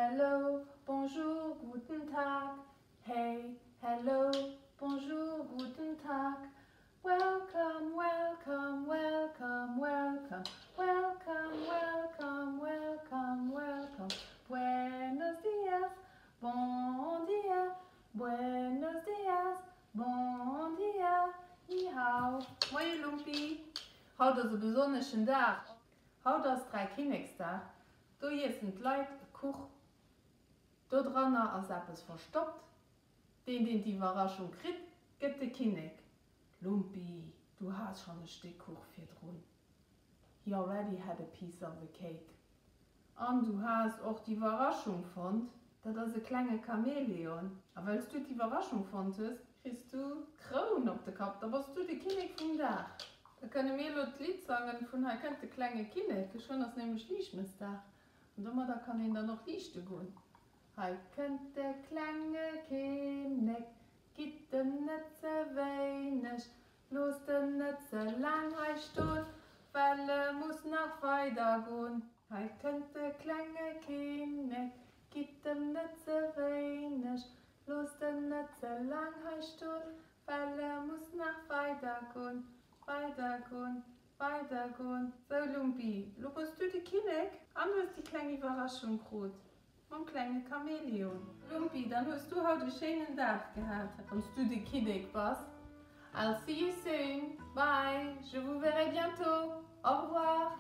hello, bonjour, guten Tag. Hey, hello, bonjour, guten Tag. Welcome, welcome, welcome, welcome, welcome, welcome, welcome, welcome. Buenos dias, bon dia, buenos dias, bon dia, ni hao. Moie Lumpi, haut ass e besonneschen Dag. Haut ass Dräikinneksdag, do iessen d'Leit e Kuch. Dodranner ass eppes verstoppt. Deen, deen d'Iwwerraschung kritt, gëtt de Kinnek. Lumpi, du has schonn e Stéck Kuch virdrun. He already had a piece of the cake. An du has och d'Iwwerraschung fonnt. Dat ass e klenge Chamäleon. A well s du d'Iwwerraschung fonnt hues, kriss du d'Kroun op de Kapp. Da bass du de Kinnek vum Dag. Da kënne mir elo d'Lidd sangen vun Hei kënnt de klenge Kinnek. Geschwënn ass nämlech Liichtmëssdag. An domadder kann een dann och liichte goen. Hei kënnt de klenge Kinnek, gitt em net ze wéineg, loosst en net ze laang hei ston, well e muss nach weider gon. Hei kënnt de klenge Kinnek, gitt em net ze wéineg, loosst en net ze laang hei ston, well e muss nach weider gon, weider gon, weider gon. Sou Lumpi, lo bass du de Kinnek an hues déi kleng Iwwerraschung krut. Mam klenge Chamäleon. Lumpi, dann hues du haut e schéinen Dag gehat. Wann s du de Kinnek bass. I'll see you soon, bye, je vous verrai bientôt, au revoir.